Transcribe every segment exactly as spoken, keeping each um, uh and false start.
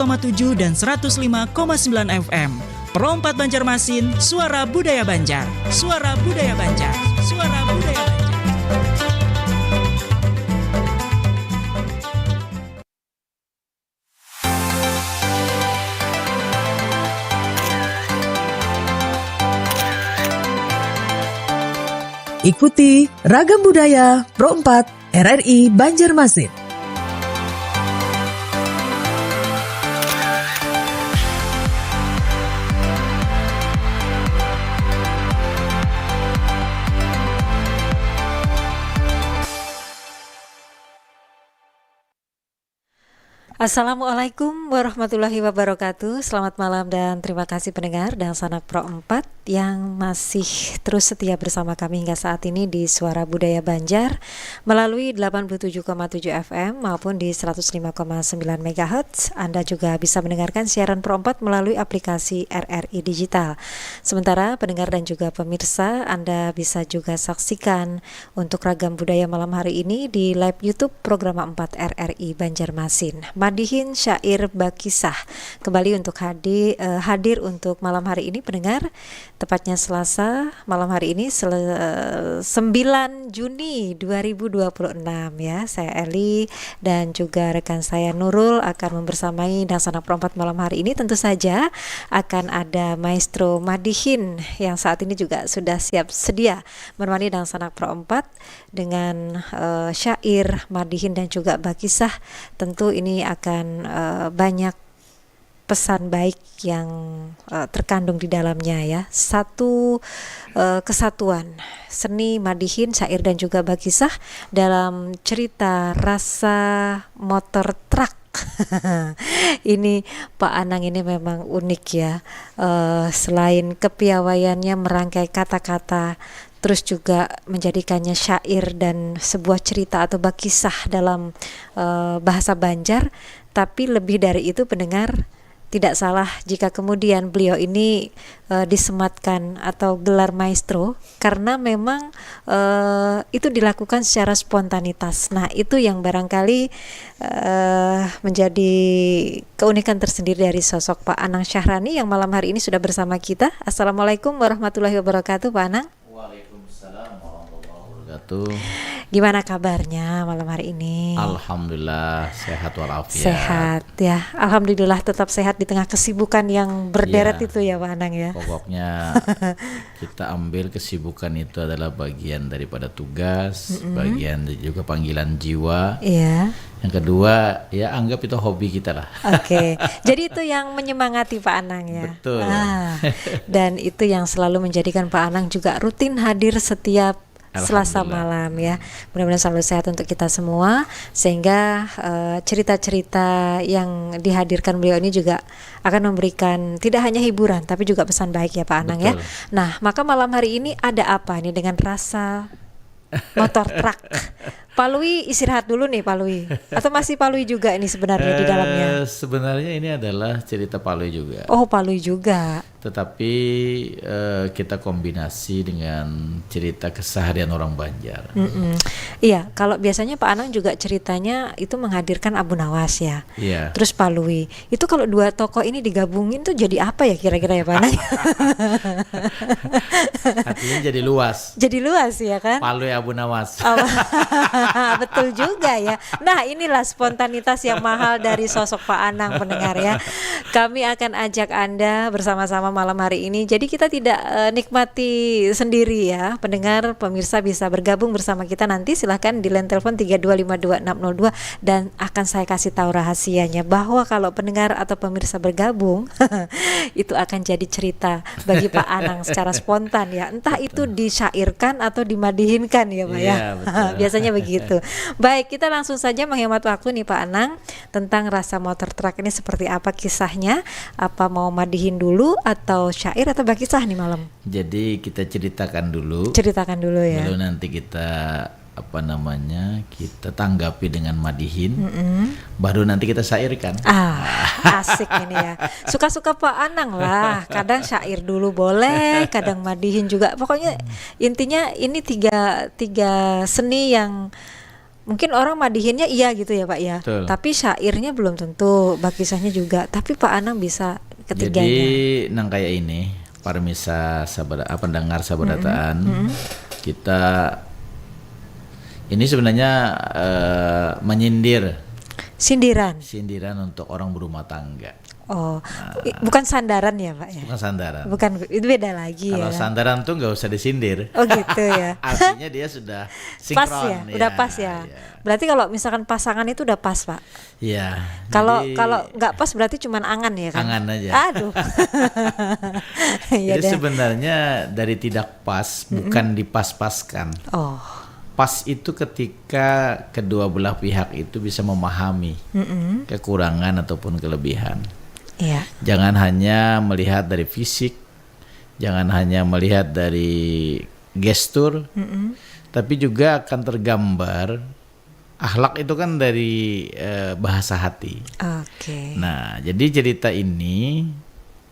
koma tujuh dan seratus lima koma sembilan F M. Pro empat Banjarmasin, suara budaya Banjar. Suara budaya Banjar. Suara budaya Banjar. Ikuti Ragam Budaya Pro empat R R I Banjarmasin. Assalamualaikum warahmatullahi wabarakatuh. Selamat malam dan terima kasih pendengar Dangsanak Pro empat yang masih terus setia bersama kami hingga saat ini di Suara Budaya Banjar melalui delapan puluh tujuh koma tujuh F M maupun di seratus lima koma sembilan megahertz. Anda juga bisa mendengarkan siaran Pro empat melalui aplikasi R R I Digital. Sementara pendengar dan juga pemirsa, Anda bisa juga saksikan untuk Ragam Budaya malam hari ini di live YouTube Programa empat R R I Banjarmasin. Madihin Syair Bakisah kembali untuk hadi-, eh, hadir untuk malam hari ini, pendengar. Tepatnya Selasa malam hari ini, sele-, eh, sembilan Juni dua ribu dua puluh enam, ya. Saya Eli dan juga rekan saya Nurul akan membersamai Dangsanak Pro empat malam hari ini. Tentu saja akan ada Maestro Madihin yang saat ini juga sudah siap sedia menemani Dangsanak Pro empat dengan, eh, syair, madihin, dan juga bakisah. Tentu ini akan, eh, banyak pesan baik yang, eh, terkandung di dalamnya, ya. Satu, eh, kesatuan seni madihin, syair, dan juga bakisah dalam cerita Rasa Motor Truk. Ini Pak Anang ini memang unik, ya. Eh, selain kepiawaiannya merangkai kata-kata, terus juga menjadikannya syair dan sebuah cerita atau bakisah dalam, eh, bahasa Banjar, tapi lebih dari itu, pendengar, tidak salah jika kemudian beliau ini, eh, disematkan atau gelar maestro karena memang, eh, itu dilakukan secara spontanitas. Nah, itu yang barangkali, eh, menjadi keunikan tersendiri dari sosok Pak Anang Syahrani yang malam hari ini sudah bersama kita. Assalamualaikum warahmatullahi wabarakatuh, Pak Anang. Waalaikumsalam warahmatullahi wabarakatuh. Gimana kabarnya malam hari ini? Alhamdulillah, sehat walafiat. Sehat, ya. Alhamdulillah, tetap sehat di tengah kesibukan yang berderet, ya, itu, ya, Pak Anang, ya. Pokoknya kita ambil kesibukan itu adalah bagian daripada tugas, mm-mm, bagian juga panggilan jiwa. Iya. Yang kedua, ya, anggap itu hobi kita lah. Oke. Jadi itu yang menyemangati Pak Anang, ya? Betul. Ah, dan itu yang selalu menjadikan Pak Anang juga rutin hadir setiap Selasa, alhamdulillah, malam, ya. Mudah-mudahan selalu sehat untuk kita semua, sehingga, eh, cerita-cerita yang dihadirkan beliau ini juga akan memberikan tidak hanya hiburan, tapi juga pesan baik, ya, Pak Anang, ya. Betul. Nah, maka malam hari ini ada apa nih dengan Rasa Motor Truk? Pak Lui istirahat dulu nih, Pak Lui. Atau masih Pak Lui juga ini sebenarnya di dalamnya? Eh, sebenarnya ini adalah cerita Pak Lui juga. Oh, Pak Lui juga. Tetapi, eh, kita kombinasi dengan cerita keseharian orang Banjar. Mm-mm. Iya, kalau biasanya Pak Anang juga ceritanya itu menghadirkan Abu Nawas, ya. Iya. Terus Pak Lui. Itu kalau dua tokoh ini digabungin tuh jadi apa, ya, kira-kira, ya, Pak Anang? Artinya jadi luas. Jadi luas, ya kan? Palui Abu Nawas. Oh, betul juga, ya. Nah, inilah spontanitas yang mahal dari sosok Pak Anang, pendengar, ya. Kami akan ajak Anda bersama-sama malam hari ini. Jadi kita tidak, eh, nikmati sendiri, ya. Pendengar, pemirsa bisa bergabung bersama kita nanti. Silahkan di line telepon tiga dua lima dua enam nol dua dan akan saya kasih tahu rahasianya bahwa kalau pendengar atau pemirsa bergabung, itu akan jadi cerita bagi Pak Anang secara spontan, ya. Entah itu, betul, disyairkan atau dimadihinkan, ya, Pak, ya. Iya, betul. Biasanya begitu. Baik, kita langsung saja menghemat waktu nih, Pak Anang, tentang Rasa Motor Truk ini seperti apa kisahnya, apa mau madihin dulu atau syair atau bakisah nih malam? Jadi kita ceritakan dulu. Ceritakan dulu, ya. Lalu nanti kita apa namanya, kita tanggapi dengan madihin, mm-mm, baru nanti kita syairkan. Ah, asik ini ya. Suka-suka Pak Anang lah. Kadang syair dulu boleh, kadang madihin juga. Pokoknya intinya ini tiga, tiga seni yang Mungkin orang madihinnya iya gitu ya, Pak, ya. Betul. Tapi syairnya belum tentu, bakisahnya juga. Tapi Pak Anang bisa ketiganya. Jadi nang kayak ini, parmisa sabar apa pendengar sabarataan, kita ini sebenarnya eh, menyindir, Sindiran. sindiran untuk orang berumah tangga. Oh, i- bukan sandaran ya, Pak, ya? Bukan sandaran. Bukan, itu beda lagi Kalau ya. Sandaran tuh nggak usah disindir. Oh gitu ya. Artinya dia sudah Pas sinkron. Ya, udah pas ya. Ya. Berarti kalau misalkan pasangan itu udah pas, Pak. Ya, Kalau jadi kalau nggak pas berarti cuman angan ya kan? Angan aja. Aduh. Ya Jadi deh. Sebenarnya dari tidak pas bukan dipas-paskan. Oh. Pas itu ketika kedua belah pihak itu bisa memahami Mm-mm. kekurangan ataupun kelebihan. Iya. Jangan hanya melihat dari fisik, jangan hanya melihat dari gestur, Mm-mm. tapi juga akan tergambar akhlak itu kan dari eh, bahasa hati. Oke. Nah, jadi cerita ini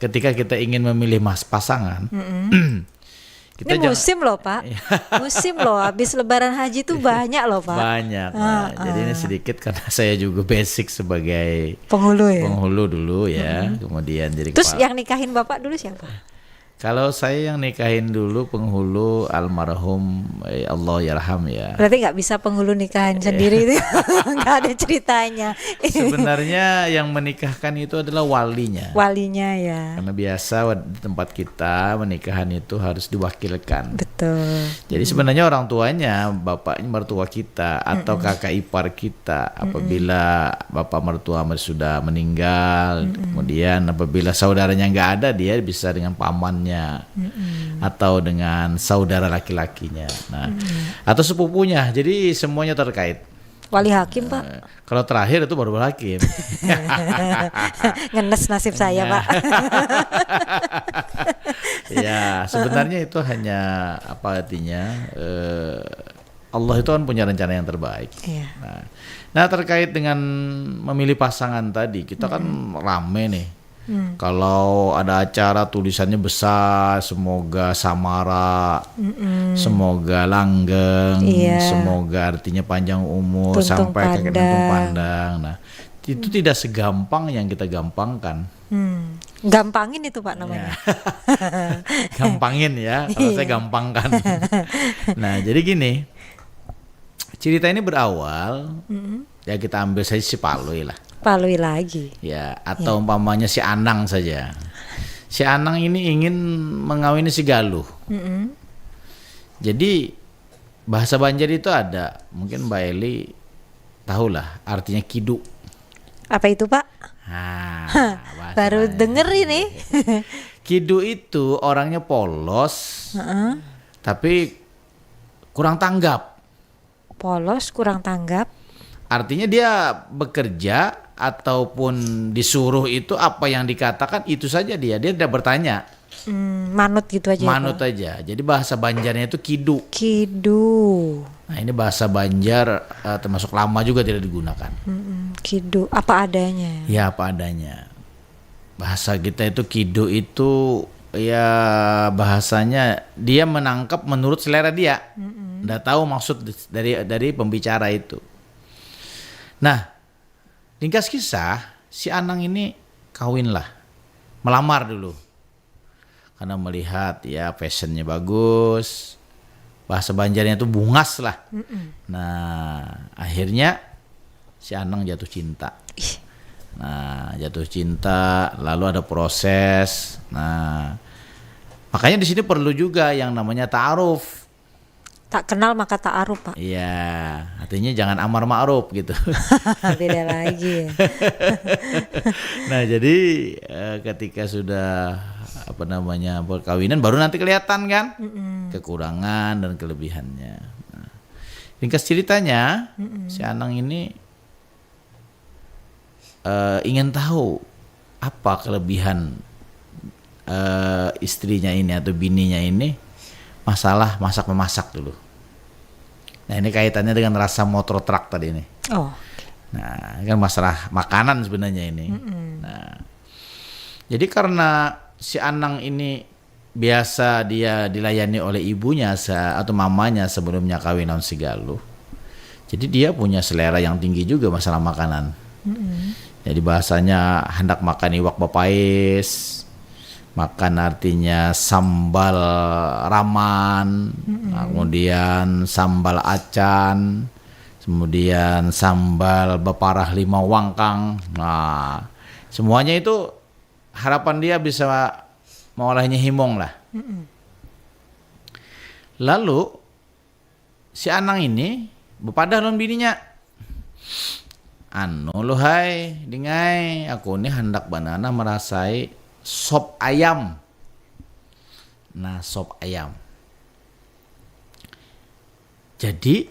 ketika kita ingin memilih mas pasangan, Mm-mm. kita Ini jangan- musim loh, Pak. Musim loh, habis Lebaran Haji tuh banyak loh, Pak. Banyak. Nah, Ah, jadi ini ah. Sedikit karena saya juga basic sebagai Penghulu ya. Penghulu dulu ya, kemudian jadi Terus kepala. Yang nikahin Bapak dulu siapa? Kalau saya yang nikahin dulu penghulu almarhum eh, Allah yarham ya. Berarti nggak bisa penghulu nikahan sendiri itu. Nggak ada ceritanya. Sebenarnya yang menikahkan itu adalah walinya. Walinya ya. Karena biasa wad- di tempat kita menikahan itu harus diwakilkan. Betul. Jadi sebenarnya orang tuanya, bapak mertua kita atau kakak ipar kita, apabila bapak mertua mer- sudah meninggal, kemudian apabila saudaranya nggak ada, dia bisa dengan pamannya atau dengan saudara laki-lakinya. Nah, atau sepupunya. Jadi semuanya terkait. Wali hakim, Pak. Eh, kalau terakhir itu baru hakim. Ngenes nasib saya, Pak. Ya, sebenarnya itu hanya apa artinya? Eh, Allah itu kan punya rencana yang terbaik. Iya. Nah, nah, terkait dengan memilih pasangan tadi, kita kan rame nih. Kalau ada acara tulisannya besar, semoga samara, semoga langgeng, Iya. Semoga artinya panjang umur Tuntung sampai ke pandang. Tuntung pandang. Nah, itu tidak segampang yang kita gampangkan. Hmm. Gampangin itu, Pak, namanya. Ya. Gampangin ya, kalau saya gampangkan. Nah, jadi gini, cerita ini berawal, ya kita ambil saja si Palui lah. Palui lagi. Ya, atau umpamanya si Anang saja. Si Anang ini ingin mengawini si Galuh. Mm-mm. Jadi bahasa Banjar itu ada, mungkin Mbak Eli tahulah artinya kidu. Apa itu, Pak? Nah, Hah, bahasa baru Banjar. Denger ini. Kidu itu orangnya polos, Heeh. Tapi kurang tanggap. Polos, kurang tanggap. Artinya dia bekerja ataupun disuruh itu apa yang dikatakan itu saja dia. Dia tidak bertanya. Hmm, manut gitu aja ya, Manut Pak? Aja. Jadi bahasa Banjarnya itu kidu. Kidu. Nah, ini bahasa Banjar eh, termasuk lama juga tidak digunakan. Mm-mm, kidu. Apa adanya. Ya, apa adanya. Bahasa kita itu kidu itu ya bahasanya dia menangkap menurut selera dia. Nggak tahu maksud dari dari pembicara itu. Nah, ringkas kisah, si Anang ini kawin lah. Melamar dulu. Karena melihat ya fashionnya bagus. Bahasa Banjarnya itu bungas lah. Nah, akhirnya si Anang jatuh cinta. Nah, jatuh cinta, lalu ada proses. Nah, makanya di sini perlu juga yang namanya ta'aruf. Tak kenal maka ta'aruf, Pak. Iya, artinya jangan amar ma'ruf gitu. Beda lagi. Nah, jadi eh, ketika sudah apa namanya perkawinan baru nanti kelihatan kan kekurangan dan kelebihannya. Nah, ringkas ceritanya, si Anang ini eh, ingin tahu apa kelebihan eh, istrinya ini atau bininya ini masalah masak memasak dulu. Nah, ini kaitannya dengan rasa motor truk tadi ini. Oh. Nah, ini kan masalah makanan sebenarnya ini. Nah, jadi karena si Anang ini biasa dia dilayani oleh ibunya se- atau mamanya sebelumnya kawin lawan si Galuh. Jadi dia punya selera yang tinggi juga masalah makanan. Mm-mm. Jadi bahasanya hendak makan iwak bapais, makan artinya sambal raman, mm-mm, nah, kemudian sambal acan, kemudian sambal beparah lima wangkang. Nah, semuanya itu harapan dia bisa mengolahnya himong lah. Mm-mm. Lalu si Anang ini bepadah lawan bininya. Anu luhai, dingai, aku ni handak banana merasai sop ayam. Nah, sop ayam. Jadi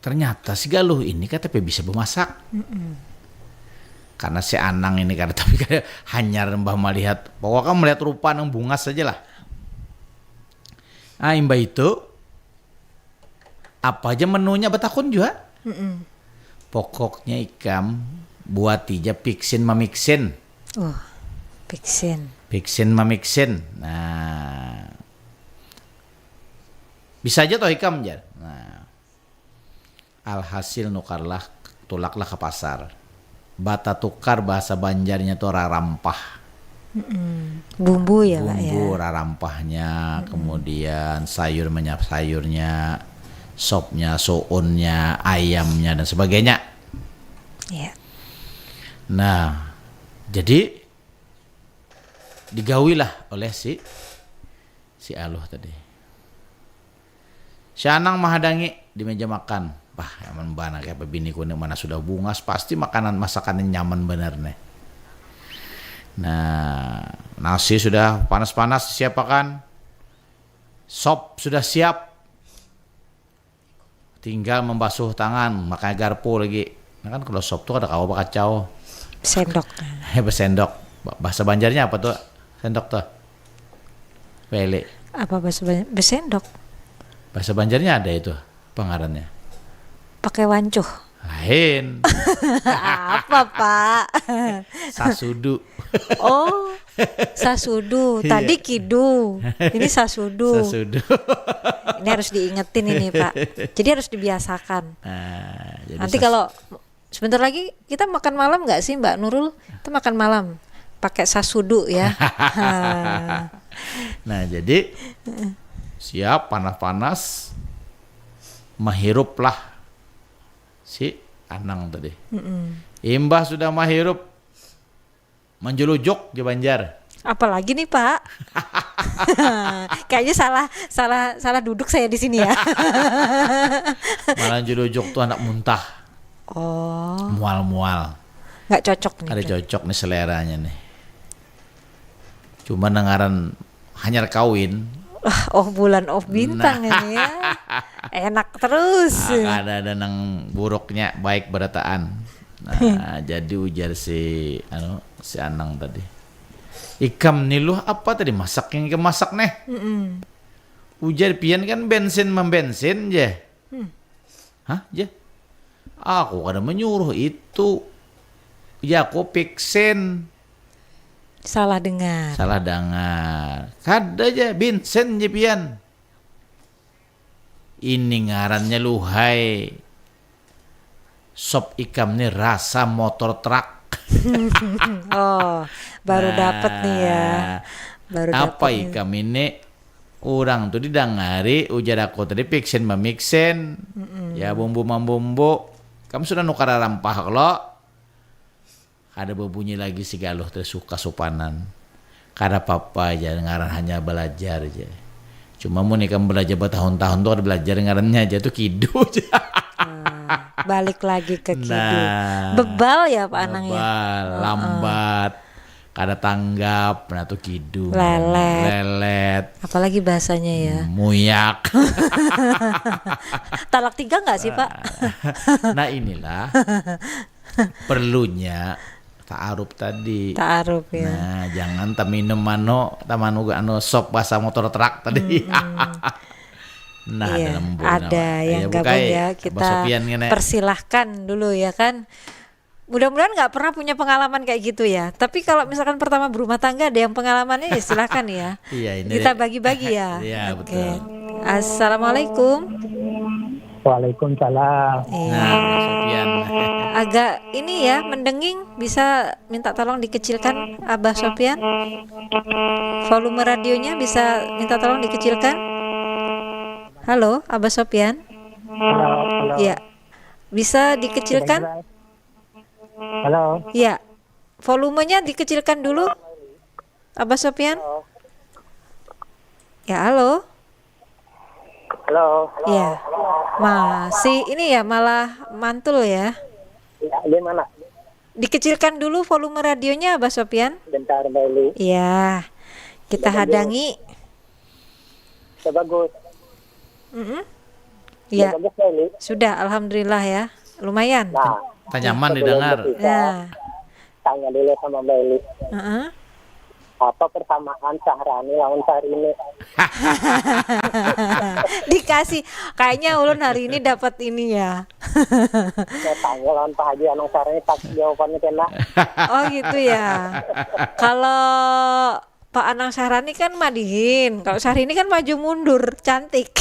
ternyata si Galuh ini kata bisa memasak. Mm-mm. Karena si Anang ini karena tapi kayak hanyar mbah melihat, pokoknya melihat rupa nang bungas saja lah. Ah, imbah itu apa aja menunya betakun juga. Mm-mm. Pokoknya ikam buat aja piksin mamiksin. Oh, piksin. Piksin mamiksin. Nah, bisa aja toh ikam, jar. Nah, alhasil nukarlah, tulaklah ke pasar. Bata tukar bahasa Banjarnya tuh rarampah. Mm-mm. Bumbu ya, Pak, ya? Bumbu, rarampahnya, mm-mm, kemudian sayur menyap sayurnya, sopnya, suunnya, ayamnya dan sebagainya. Iya. Nah, jadi digawilah oleh si si Aluh tadi. Si Anang mahadangi di meja makan. Bah, nyaman banar kayak apa biniku ni, mana sudah bungas, pasti makanan masakannya nyaman banar nih. Nah, nasi sudah panas-panas disiapakan. Sop sudah siap. Tinggal membasuh tangan, makanya garpu lagi. Nah kan kalau sop tuh kada kawa bakacau. Sendok. Ya, besendok. Ba-, bahasa Banjarnya apa tuh? Sendok tuh. Pele. Apa bahasa Banjar? Besendok. Bahasa Banjarnya ada itu pengarannya. Pakai wancuh. Lain. Apa, Pak? Sasudu. Oh, sasudu. Iya. Tadi kidu. Ini sasudu. Sasudu. Ini harus diingetin ini, Pak. Jadi harus dibiasakan. Nah, jadi Nanti sas- kalau sebentar lagi kita makan malam nggak sih, Mbak Nurul? Kita makan malam pakai sasudu ya. Nah, jadi siap panas-panas, mahiruplah si Anang tadi. Mm-mm. Imbah sudah mahirup, manjulujuk di Banjar. Apalagi nih, Pak? Kayaknya salah salah salah duduk saya di sini ya. Malah julujuk tuh anak muntah, Oh, mual-mual. Nggak cocok nih. Ada cocok nih seleranya nih. Cuma ngaran hanyar kawin. Wah, oh bulan of bintang ini ya. Enak terus. Nah, kada ada nang buruknya, baik berataan. Nah, jadi ujar si anu si Anang tadi. Ikam ni Luh apa tadi masak yang ikam masak neh? Mm-mm. Ujar pian kan bensin membensin je. Hmm. Hah, je? Aku kada menyuruh itu. Ya aku piksin. Salah dengar. Salah dengar. Kada je, binsen je pian. Ini ngarannya Luhai. Sop ikam ni rasa motor truk. Oh, baru Nah, dapat nih ya. Baru apa dapat nih. Ikam ini? Orang tuh didangari ujar aku tadi piksin mamiksin. Mm-mm. Ya bumbu mambumbu. Kamu sudah nukar rampah lo. Kada berbunyi lagi si Galuh teh suka supanan. Kada apa-apa aja ngaran hanya belajar aja. Cuma mun ikam belajar bertahun-tahun tuh kada belajar ngarannya aja tuh kidu aja. Nah, balik lagi ke kidu. Nah. Bebal ya Pak Anang ya. Bebal, Heeh. Lambat, kada tanggap, nah tuh kidu. Lelet. Lelet, Apalagi bahasanya ya. Muyak. Talak tiga nggak sih Pak? Nah inilah perlunya ta'aruf tadi. Ta'aruf ya. Nah, jangan taminum mano, tamanu anu sop bahasa motor truk tadi. Nah, Iya, ada lembu ada nama. Yang Ayo, gabung bukai. Ya, Abah kita Sopian ngene. Persilahkan dulu ya kan. Mudah-mudahan nggak pernah punya pengalaman kayak gitu ya. Tapi kalau misalkan pertama berumah tangga ada yang pengalamannya ya silahkan ya. Iya, ini. Kita bagi-bagi ya. Iya, Oke. Betul. Assalamualaikum. Waalaikumsalam. Iya. Nah, Sopian. Agak ini ya, mendenging, bisa minta tolong dikecilkan, Abah Sopian. Volume radionya bisa minta tolong dikecilkan. Halo, Abah Sopian. Halo, halo. Iya. Bisa dikecilkan? Halo. Iya. Volumenya dikecilkan dulu. Abah Sopian? Ya, halo. Halo. Ya. Masih ini ya, malah mantul ya. Ya, gimana? Dikecilkan dulu volume radionya, Abah Sopian. Bentar, Mbak Eli. Ya. Kita Sudah hadangi. Sudah bagus. Mm-mm. Sudah Ya. bagus, Mbak Eli. Sudah, alhamdulillah ya. Lumayan. Nah, Tanyaman sebelum didengar. berpisah, Ya. Tanya dulu sama Mbak Eli. Heeh. Apa persamaan Sahrani lawan Syahrini? Dikasih. Kayaknya ulun hari ini dapat ini ya. Saya tanya lawan Pak Haji Anang Sahrani, tak jawabannya kena. Oh gitu ya. Kalau Pak Anang Sahrani kan madihin, kalau Syahrini kan maju mundur, cantik.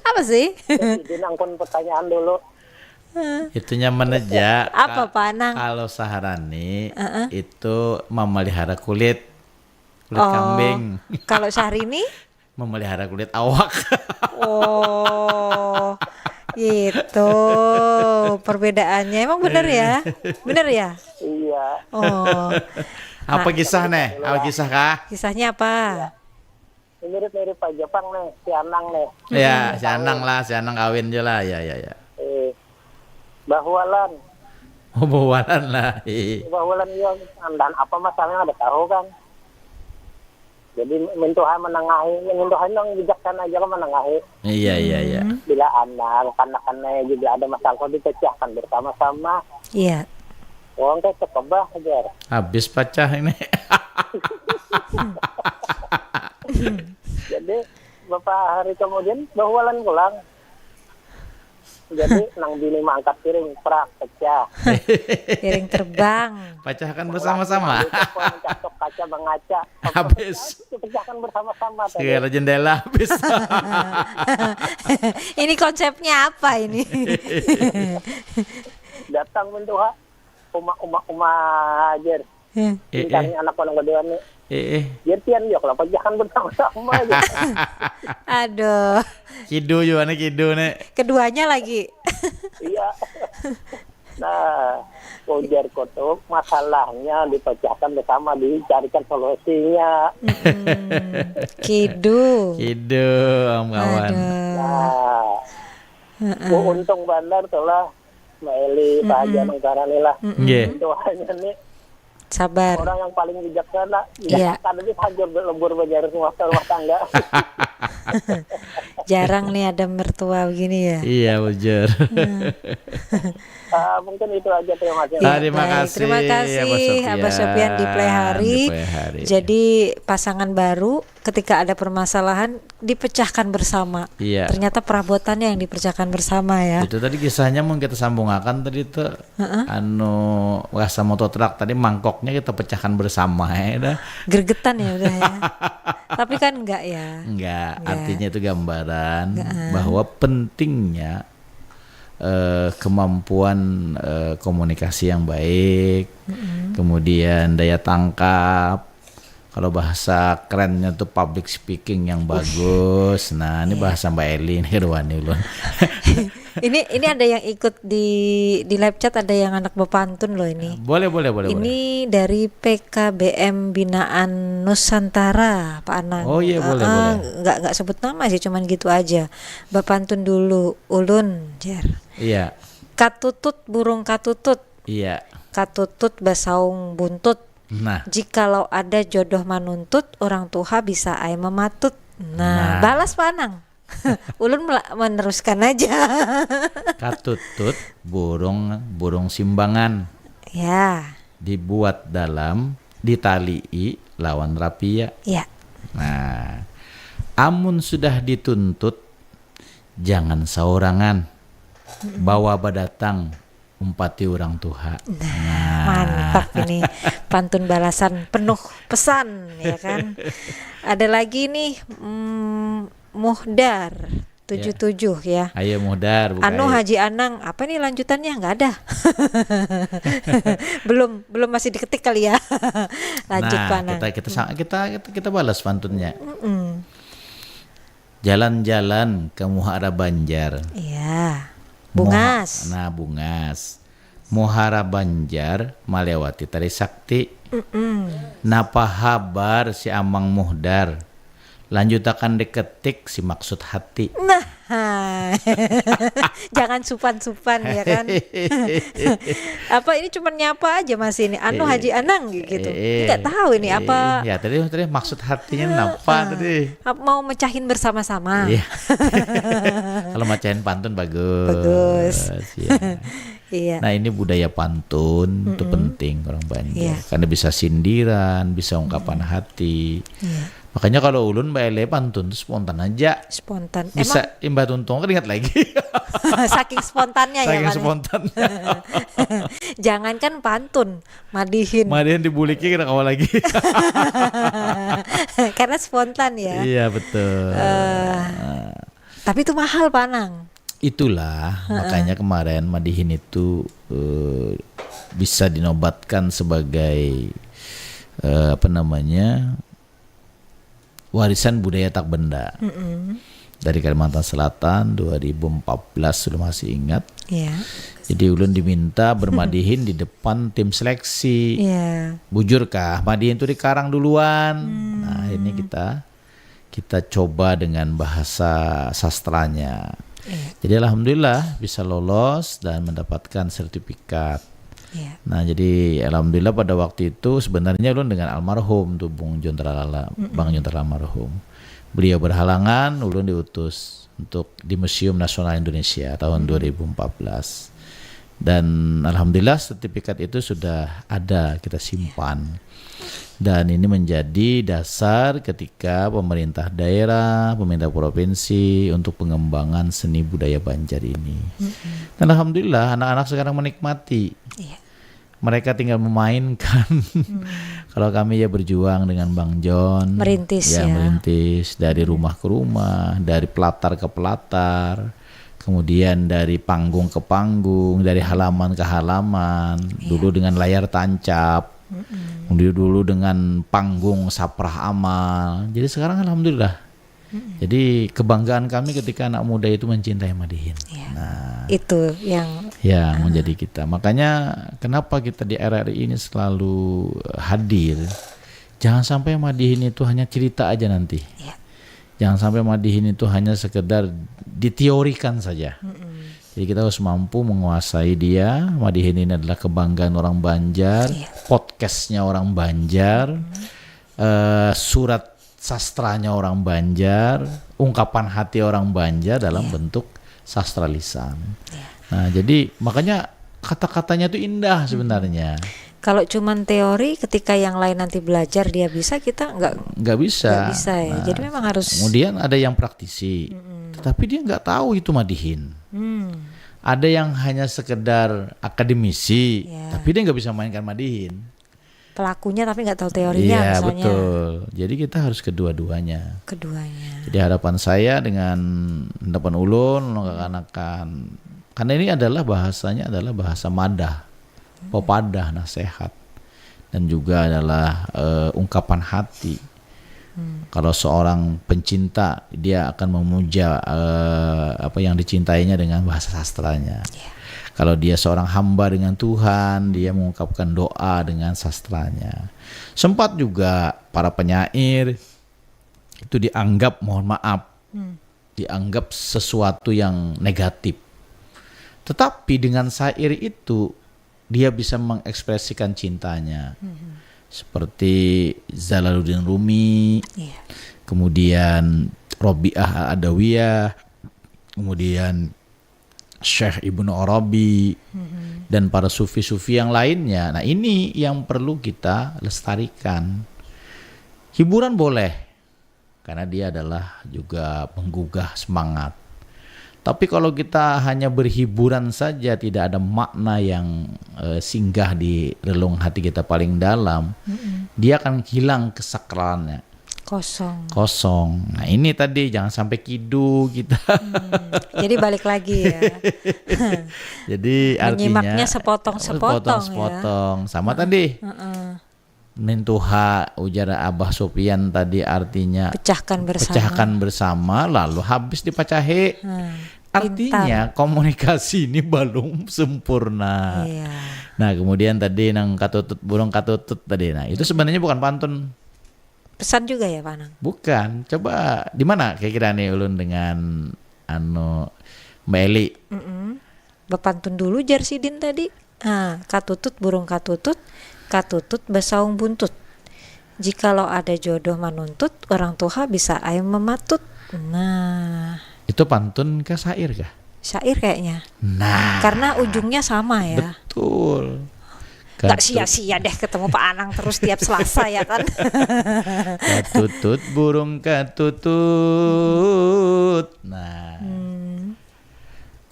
Apa sih? Izin angkun pertanyaan dulu. Itu nyaman aja. Apa, Ka- Pak Anang? Kalau Sahrani itu memelihara kulit, kulit Oh, kambing, kalau Syahrini? Memelihara kulit awak. Oh, gitu. Perbedaannya emang bener ya? Bener ya? Iya. Oh, Apa kisah nih? Apa kisah kah? Kisahnya apa? Ini mirip-mirip aja pang nih, si Anang nih. Ya, si Anang lah, si Anang kawin aja lah, ya, ya, ya. Eh, Bahualan. Oh, bawalan lah. Bahualan iya. Dan apa masalahnya ada tahu kan? Jadi mintuha menengahi, mintuha nang bijaksana aja lah menengahi. Iya, iya, iya. Bila anak, kanak-kanak juga ada masalah dipecahkan bersama-sama. Iya. Wong kayak cekebah aja. Habis pacah ini. Jadi beberapa hari kemudian bahualan pulang. Jadi nang bini mangkat piring, prak, pecah. Piring terbang. Pacahkan bersama-sama. Catok kaca, mengaca. Habis. Pecahkan bersama-sama tadi. Segala jendela habis. Ini konsepnya apa ini? Datang mintuha. Uma, uma, uma aja. Ya. Eh, eh, Cari anak orang kedua nih. eh, eh. Jadi pian juga lah, pecahkan bersama-sama aja. Aduh, Kidu juga nih, kidu nih. keduanya lagi. Iya. Nah, ujar kutu, masalahnya dipecahkan bersama, dicarikan solusinya. Hmm, kidu. Kidu, om kawan. Aduh. Nah, bu untung bandar tuh lah, Mbak Eli, Pak Haji, Anang Sahrani lah. Nggih. Itu hanya nih Sabar. Orang yang paling bijaksana. Iya. Kan tadi hancur lembur banjar rumah, rumah tangga. Jarang nih ada mertua begini ya. Iya, bujur. Ah, mungkin itu aja, terima kasih. Ya, Terima baik. kasih, Terima kasih, Abah Abah Sopian di Play Sopian, Hari. di Play Hari. Jadi pasangan baru ketika ada permasalahan dipecahkan bersama. Iya. Ternyata perabotannya yang dipecahkan bersama ya. Itu tadi kisahnya mau kita sambungakan tadi tuh, anu, rasa mototrak tadi, mangkoknya kita pecahkan bersama ya dah. Gergetan ya udah ya. Tapi kan enggak ya. Enggak, Enggak. Artinya itu gambaran bahwa pentingnya eh, kemampuan eh, komunikasi yang baik, kemudian daya tangkap. Kalau bahasa kerennya tuh public speaking yang bagus. Nah, ini bahasa Mbak Eli nih, keduanya ulun. Ini ini ada yang ikut di di live chat, ada yang anak bepantun loh ini. Boleh, boleh, boleh, boleh. Ini dari P K B M Binaan Nusantara, Pak Anang. Oh iya, boleh, Heeh, boleh. Nggak nggak sebut nama sih, cuman gitu aja. Bepantun dulu, ulun, jer. Iya, Katutut burung katutut, iya. katutut basaung buntut. Nah, Jikalau ada jodoh manuntut, orang tuha bisa ai mematut. Nah, Nah. Balas Pak Anang. Ulun mela- meneruskan aja. Katutut burung, burung simbangan, Ya, dibuat dalam, ditalii lawan rapia. ya. Nah, amun sudah dituntut, jangan saurangan, bawa badatang umpati urang tuha. Nah, mantap ini, pantun balasan penuh pesan, ya kan. Ada lagi nih, mm, Muhdar. Tujuh tujuh ya. Ayo Muhdar, buka. Anu, Haji Anang, apa nih lanjutannya? Nggak ada. Belum, belum, masih diketik kali ya. Lanjut, Nah, Pak Anang. Kita kita sa- kita kita kita balas pantunnya. Mm-mm. Jalan-jalan ke Muara Banjar. Iya. Muha- Bungas. Nah, Bungas. Muhara Banjar melewati Tari Sakti. Mm-mm. Napa habar si Amang Muhdar? Lanjutakan diketik si maksud hati. Nah, jangan supan-supan ya kan. Apa ini cuma nyapa aja masih ini? Anu, Haji Anang gitu. Eh, Nggak tahu ini apa. Eh, ya tadi tadi maksud hatinya napa tadi? Ap- Mau mecahin bersama-sama. Iya. Kalau macain pantun bagus. Bagus. Iya. Iya. Nah, ini budaya pantun itu penting orang Banjar. Iya. Karena bisa sindiran, bisa ungkapan hati. Iya. Makanya kalau ulun baele pantun tuh spontan aja. Spontan. Bisa imbah tuntung kan ingat lagi. Emang saking spontannya ya, Saking Pak. Spontan. Jangankan pantun, madihin. Madihin dibuliki kena kawa lagi. Karena spontan ya. Iya, betul. Eh, tapi itu mahal, Pak Anang. Itulah makanya kemarin madihin itu eh, bisa dinobatkan sebagai eh, apa namanya, warisan budaya tak benda. Mm-mm. Dari Kalimantan Selatan dua ribu empat belas, sudah masih ingat. Iya. Jadi ulun diminta bermadihin di depan tim seleksi. Iya. Bujur kah madihin itu dikarang duluan? Nah, ini kita kita coba dengan bahasa sastranya. Iya. Jadi alhamdulillah bisa lolos dan mendapatkan sertifikat. Iya. Nah, jadi alhamdulillah pada waktu itu sebenarnya ulun dengan almarhum tuh Bung John Tralala, Bang John Tralala almarhum. Beliau berhalangan, ulun diutus untuk di Museum Nasional Indonesia tahun dua ribu empat belas. Dan alhamdulillah sertifikat itu sudah ada kita simpan. Dan ini menjadi dasar ketika pemerintah daerah, pemerintah provinsi untuk pengembangan seni budaya Banjar ini. Dan alhamdulillah anak-anak sekarang menikmati. Iya. Mereka tinggal memainkan. Kalau kami ya berjuang dengan Bang John. Merintis, Ya, ya. Merintis dari rumah ke rumah, dari pelatar ke pelatar, kemudian dari panggung ke panggung, dari halaman ke halaman, dulu dengan layar tancap, kemudian dulu dengan panggung saprah amal. Jadi sekarang alhamdulillah. Jadi kebanggaan kami ketika anak muda itu mencintai madihin. Iya. Nah, Itu yang ya menjadi kita. Makanya kenapa kita di R R I ini selalu hadir? Jangan sampai madihin itu hanya cerita aja nanti. Iya. Jangan sampai madihin itu hanya sekedar diteorikan saja. Jadi kita harus mampu menguasai dia. Madihin ini adalah kebanggaan orang Banjar, Iya. podcastnya orang Banjar, eh, surat sastranya orang Banjar, ungkapan hati orang Banjar dalam bentuk sastra lisan. Nah, jadi makanya kata-katanya itu indah sebenarnya. Kalau cuman teori, ketika yang lain nanti belajar dia bisa, kita nggak Nggak bisa. Nggak bisa ya. Nah, Jadi memang harus Kemudian ada yang praktisi, tetapi dia nggak tahu itu madihin. Hmm. Ada yang hanya sekedar akademisi, Ya. tapi dia nggak bisa mainkan madihin. Pelakunya tapi nggak tahu teorinya Iya, misalnya. Betul. Jadi kita harus kedua-duanya. Keduanya. Jadi harapan saya dengan harapan ulun, ulun kakanakan, karena ini adalah bahasanya adalah bahasa madah, pepadah, nasihat, dan juga adalah eh, ungkapan hati. Kalau seorang pencinta, dia akan memuja eh, apa yang dicintainya dengan bahasa sastranya. Kalau dia seorang hamba dengan Tuhan, dia mengungkapkan doa dengan sastranya. Sempat juga para penyair itu dianggap, mohon maaf, dianggap sesuatu yang negatif. Tetapi dengan syair itu dia bisa mengekspresikan cintanya. Seperti Jalaluddin Rumi, Iya. kemudian Robiah Al-Adawiyah, kemudian Syekh Ibnu Arabi, dan para sufi-sufi yang lainnya. Nah, ini yang perlu kita lestarikan. Hiburan boleh, karena dia adalah juga menggugah semangat. Tapi kalau kita hanya berhiburan saja, tidak ada makna yang eh, singgah di relung hati kita paling dalam, dia akan hilang kesakralannya. Kosong. Kosong. Nah, ini tadi jangan sampai kidu kita. Hmm, jadi balik lagi ya. Jadi artinya Menyimaknya sepotong-sepotong ya. Sepotong-sepotong. Sama tadi. Heeh. Mintuha, ujar Abah Sufyan tadi, artinya Pecahkan bersama. Pecahkan bersama, lalu habis dipacahi. Hmm, Artinya komunikasi ini belum sempurna. Iya. Nah, kemudian tadi nang katutut burung katutut tadi. Nah, itu sebenarnya bukan pantun. Pesan juga ya, Panang? Bukan. Coba di mana kira-kira nih ulun dengan anu Mbak Eli? Mm-mm. Bepantun dulu, jar sidin tadi. Ah, katutut burung katutut, katutut basaung buntut. Jikalau ada jodoh manuntut, orang tuha bisa ai mematut. Nah, Itu pantun kah syair kah? Syair kayaknya. Nah, Karena ujungnya sama ya. Betul. Gak sia-sia deh ketemu Pak Anang terus tiap Selasa ya kan. Katutut burung katutut. Nah, Hmm.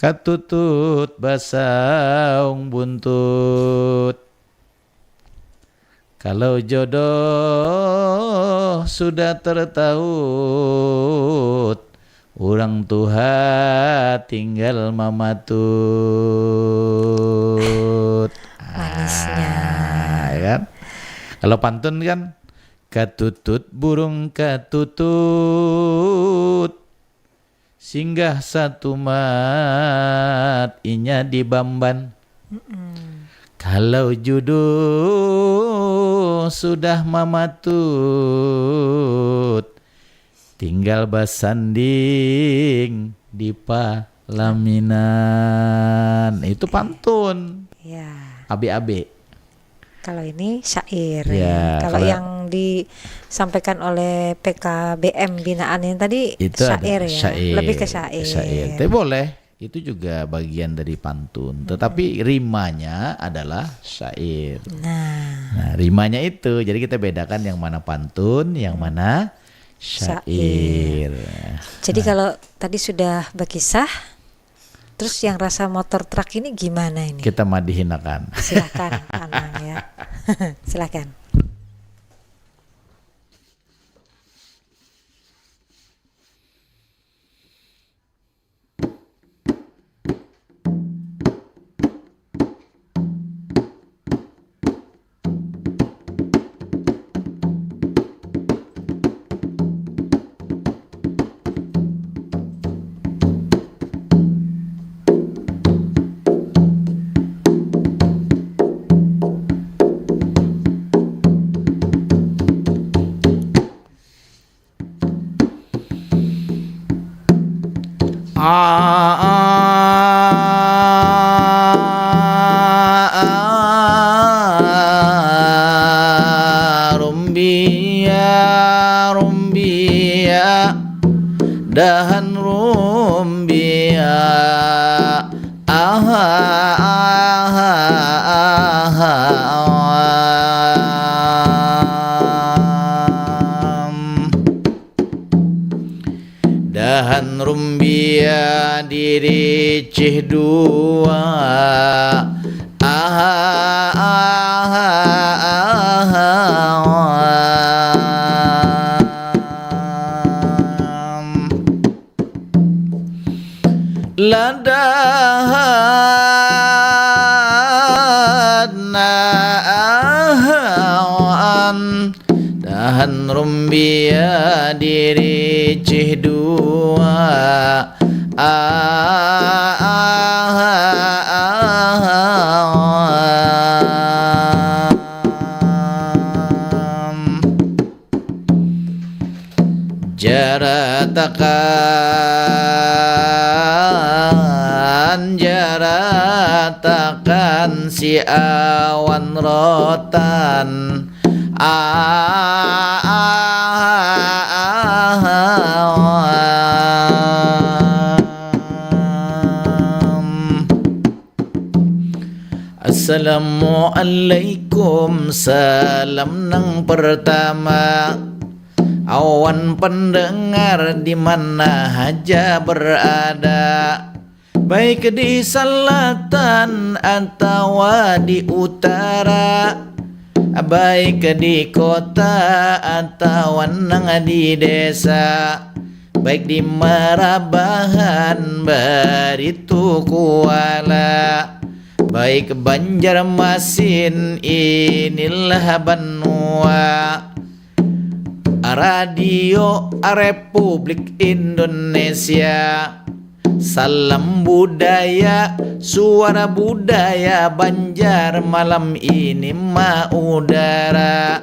Katutut basaung buntut. Kalau jodoh sudah tertaut, urang tuha tinggal mamatut. Manisnya. Ah, ya kan? Kalau pantun kan, katutut burung katutut, singgah satumat inya di bamban. Mm-mm. Kalau jodoh sudah mamatut, tinggal basanding di palaminan. Itu pantun. Ya, Abe-abe. Kalau ini syair. Ya, Kalau kalau yang disampaikan oleh P K B M binaan yang tadi Itu ada syair ya, syair. Lebih ke syair. Syair. Tapi boleh. Itu juga bagian dari pantun. Tetapi rimanya adalah syair. Nah, Nah, rimanya itu. Jadi kita bedakan yang mana pantun, yang mana syair. jadi kalau tadi sudah berkisah, terus yang rasa motor truk ini gimana ini? Kita madihinakan. Silahkan, Anang ya. Silahkan. Rumbia, rumbia, dahan rumbia. Aha, aha, aha. Dahan rumbia diricih dua. Aha, aha, aha. Ladahan ahawan. Dahan rumbia diricih dua. Ahawan. Jaratakan, jaratakan si awan rotan. Ahawan. Assalamualaikum, salam nang pertama. Awan pendengar di mana haja berada, baik di selatan atawa di utara. Baik di kota atawa nang di desa, baik di Marabahan, Baritu, Kuala, baik Banjarmasin, inilah banua. Radio Republik Indonesia. Salam budaya, suara budaya Banjar malam ini maudara.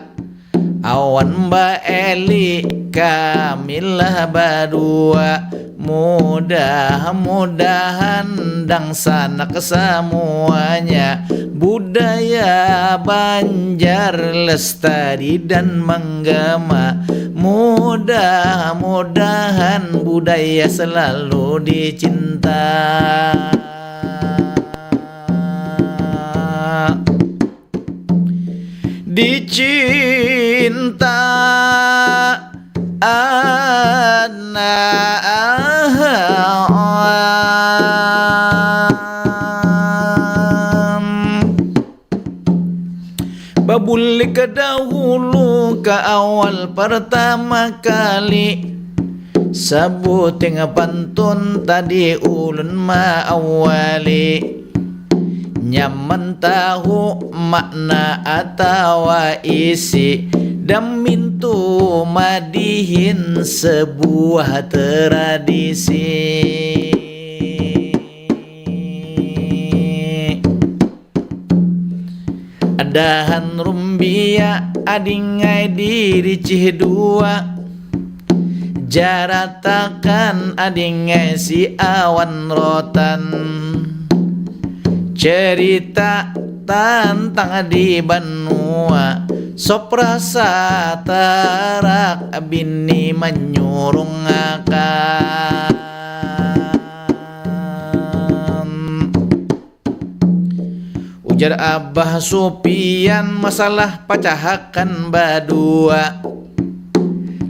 Awan Mbak Eli, kamilah badua. Mudah-mudahan dangsanak samuanya budaya Banjar lestari dan menggema. Mudah-mudahan budaya selalu dicinta. Dicinta anak. Babulik ke dahulu, ke awal pertama kali, sabuting pantun tadi ulun maawali. Nyaman tahu makna atawa isi, damintu madihin sebuah tradisi. Adahan rumbia adingai di ricih dua, jaratakan adingai si awan rotan. Cerita tantang di banua, sop rasa tarak bini manyurungakan. Ujar Abah Supian, masalah pacahakan badua,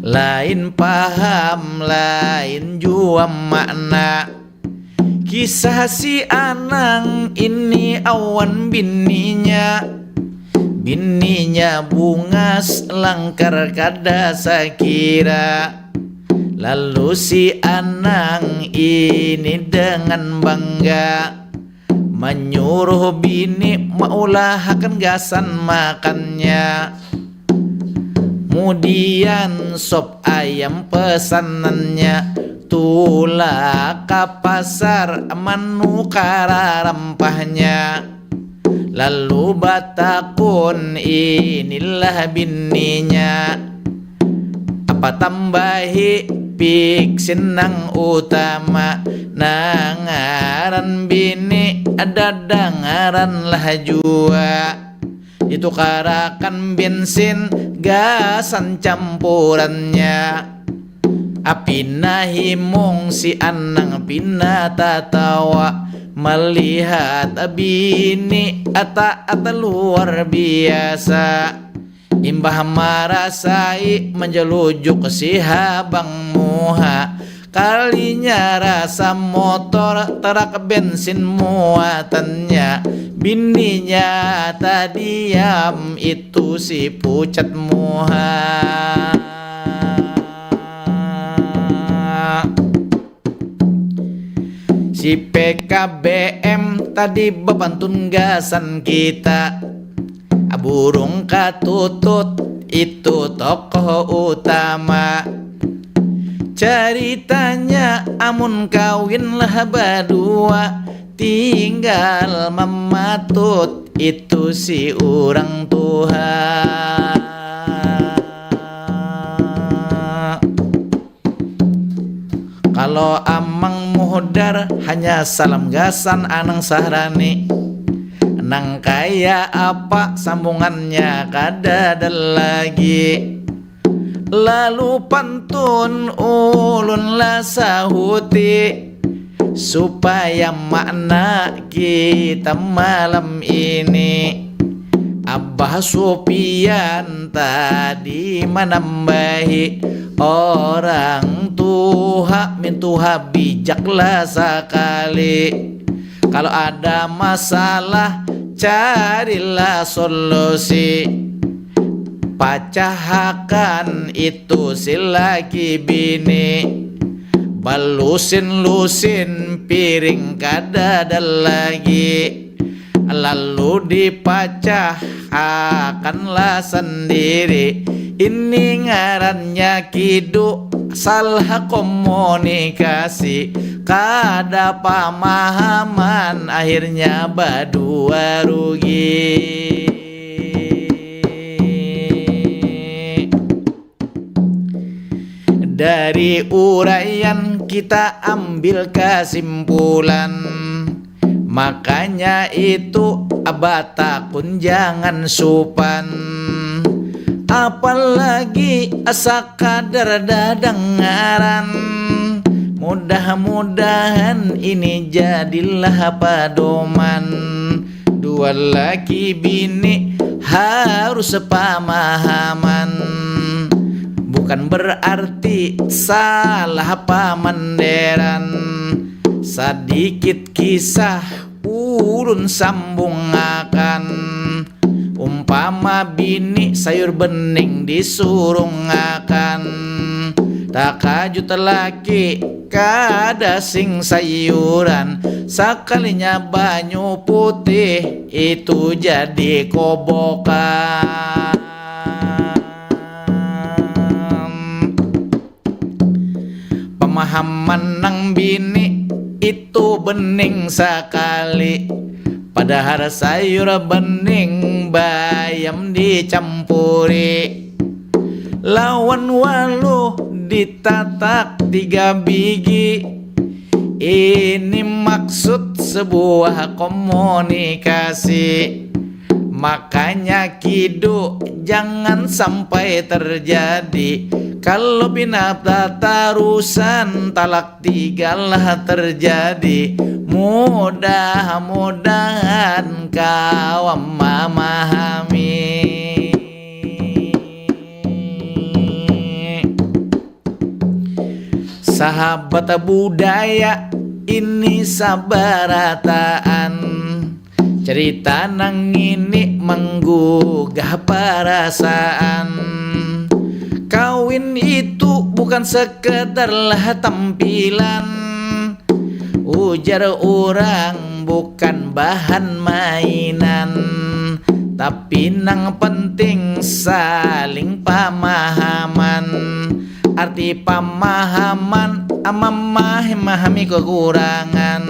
lain paham, lain jua makna. Kisah si Anang ini awan bininya, bininya bungas langkar kada sakira. Lalu si Anang ini dengan bangga manyuruh bini maulahakan gasan makannya. Mudian sop ayam pesanannya, tulak ka pasar manukara rampahnya. Lalu batakun inilah bininya, apa tambahi piksin nang utama, nang ngaran bini ada ngaran lah jua. Ditukarakan bensin gasan campurannya. Apina himung si Anang pina tatawa melihat bini taat luar biasa. Imbah marasai manjalujuk si habang muha, kalinya rasa motor tarak bensin muatannya. Bininya tadiam itu si pucat muha. Si P K B M tadi bapantun gasan kita, burung katutut itu tokoh utama. Caritanya amun kawin lah badua, tinggal mamatut itu si urang tuha. Kalo Amang Muhdar hanya salam gasan Anang Sahrani. Nang kaya apa sambungannya kadada lagi. Lalu pantun ulun lah sahuti supaya makna kita malam ini. Abah Supian tadi manambahi, orang tuha mintuha bijaklah sakali. Kalau ada masalah, carilah solusi. Pacahakan itu si laki bini, balusin-lusin piring kadada lagi, lalu dipacahakanlah sendiri. Ini ngarannya kidu salah komunikasi, kada pamahaman, akhirnya badua rugi. Dari uraian kita ambil kesimpulan, makanya itu batakun jangan supan, apalagi sakadar dadangaran. Mudah-mudahan ini jadilah padoman. Dua laki bini harus pamahaman. Bukan berarti salah pamanderan. Sadikit kisah ulun sambungakan. Umpama bini sayur bening disurungakan, takajut laki kada sing sayuran, sakalinya banyu putih itu jadi kobokan. Pamahaman nang bini itu bening sakali, padahal sayur bening bayam dicampuri lawan waluh ditatak tiga bigi. Ini maksud sebuah komunikasi. Makanya kidu jangan sampai terjadi. Kalau pina tatarusan talak tigalah terjadi. Mudah-mudahan kawa mamahami. Sahabat budaya ini sabarataan. Cerita nang ini menggugah perasaan. Kawin itu bukan sekedar lah tampilan. Ujar orang bukan bahan mainan. Tapi nang penting saling pamahaman. Arti pamahaman, memahami kekurangan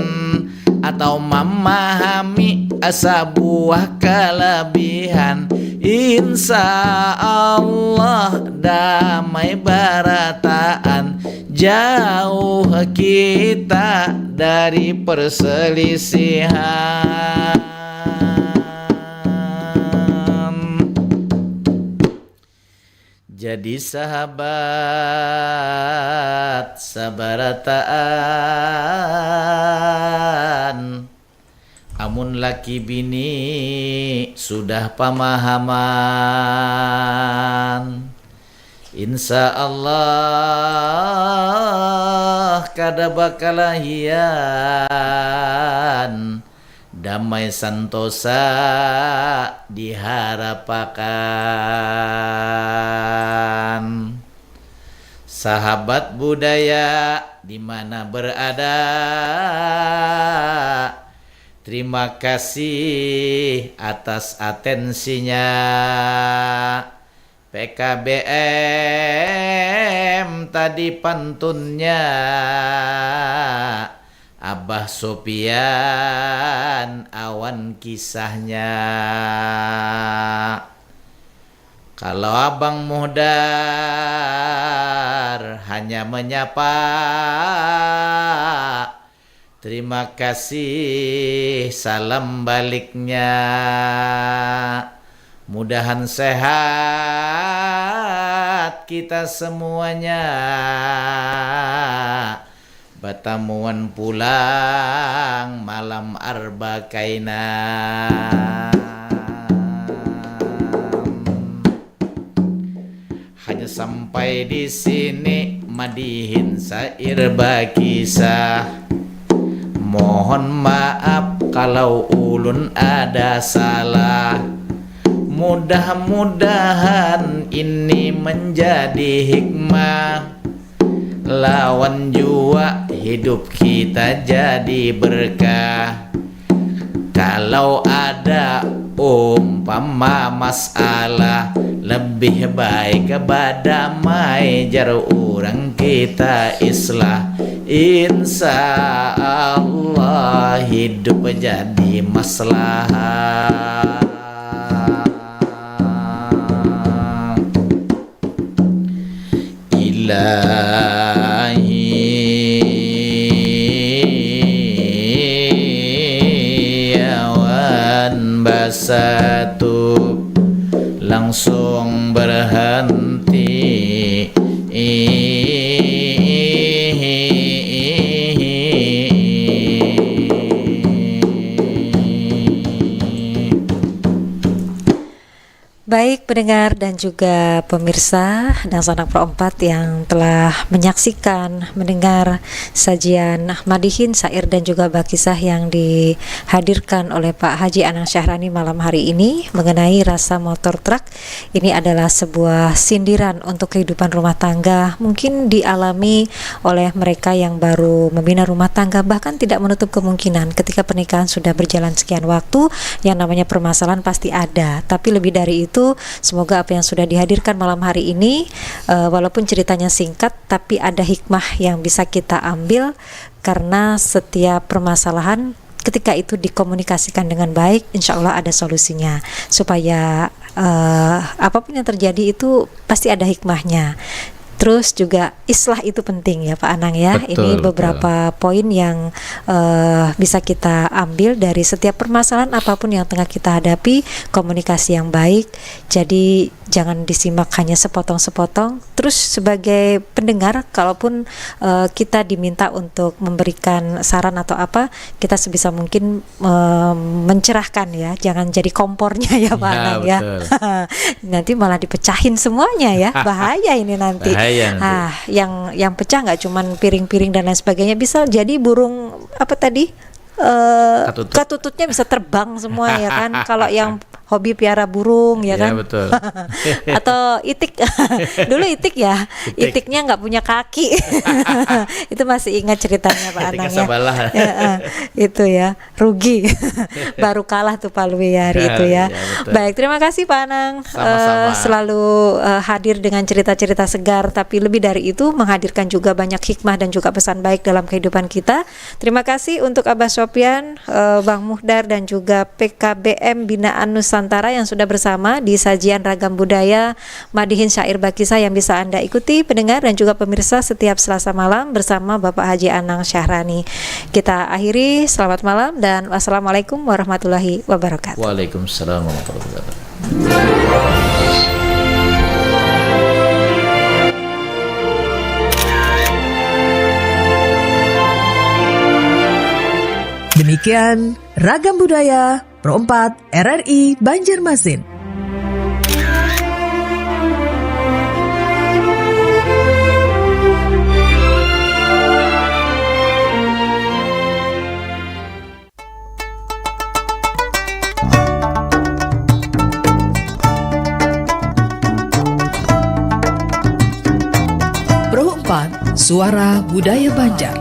atau memahami sebuah kelebihan. Insya Allah damai barataan, jauh kita dari perselisihan. Jadi sahabat sabarataan, amun laki bini sudah pamahaman, insya Allah kada bakalahian. Damai santosa diharapakan. Sahabat budaya di mana berada, terima kasih atas atensinya. P K B M tadi pantunnya Abah Sopian awan kisahnya. Kalau Abang Muhdar hanya menyapa, terima kasih salam baliknya. Mudahan sehat kita semuanya. Batamuan pulang malam Arba kaina. Hanya sampai di sini madihin sair bakisah. Mohon maaf kalau ulun ada salah. Mudah-mudahan ini menjadi hikmah, lawan jua hidup kita jadi berkah. Kalau ada umpama masalah, lebih baik badamai, jar urang kita islah. Insya Allah hidup jadi maslahat. Ilahi awan basatu langsung berhenti. Baik pendengar dan juga pemirsa Dangsanak Pro empat yang telah menyaksikan, mendengar sajian madihin, syair dan juga bakisah yang dihadirkan oleh Pak Haji Anang Syahrani malam hari ini mengenai rasa motor truk. Ini adalah sebuah sindiran untuk kehidupan rumah tangga. Mungkin dialami oleh mereka yang baru membina rumah tangga, bahkan tidak menutup kemungkinan ketika pernikahan sudah berjalan sekian waktu, yang namanya permasalahan pasti ada. Tapi lebih dari itu, semoga apa yang sudah dihadirkan malam hari ini, eh, walaupun ceritanya singkat, tapi ada hikmah yang bisa kita ambil, karena setiap permasalahan ketika itu dikomunikasikan dengan baik, insya Allah ada solusinya. Supaya, eh, apapun yang terjadi itu pasti ada hikmahnya. Terus juga islah itu penting ya, Pak Anang, ya. Betul, ini betul. Beberapa poin yang, eh, bisa kita ambil dari setiap permasalahan apapun yang tengah kita hadapi, komunikasi yang baik. Jadi jangan disimak hanya sepotong-sepotong. Terus sebagai pendengar, kalaupun, eh, kita diminta untuk memberikan saran atau apa, kita sebisa mungkin, eh, mencerahkan ya, jangan jadi kompornya ya, Pak Anang, ya. Betul. Nanti malah dipecahin semuanya ya, bahaya ini nanti. Bahaya nanti. Ah, yang yang pecah nggak cuman piring-piring dan lain sebagainya, bisa jadi burung apa tadi? Eh, katututnya bisa terbang semua ya kan. Kalau yang hobi piara burung ya kan. Betul. Atau itik. Dulu itik ya. Itik. Itiknya nggak punya kaki. Itu masih ingat ceritanya Pak Anang ya. Itiknya sabalah. Ya, eh, itu ya. Rugi. Baru kalah tuh Palui ya hari itu ya. Ya, betul. Baik, terima kasih Pak Anang. Sama-sama. Eh, selalu, eh, hadir dengan cerita-cerita segar, tapi lebih dari itu menghadirkan juga banyak hikmah dan juga pesan baik dalam kehidupan kita. Terima kasih untuk Abah Sofyan, eh, Bang Muhdar dan juga P K B M Binaan Nusantara yang sudah bersama di sajian Ragam Budaya, madihin syair bakisah yang bisa Anda ikuti, pendengar dan juga pemirsa, setiap Selasa malam bersama Bapak Haji Anang Syahrani. Kita akhiri, selamat malam dan wassalamualaikum warahmatullahi wabarakatuh. Waalaikumsalam warahmatullahi wabarakatuh. Demikian Ragam Budaya Pro empat R R I Banjarmasin. Pro empat, Suara Budaya Banjar.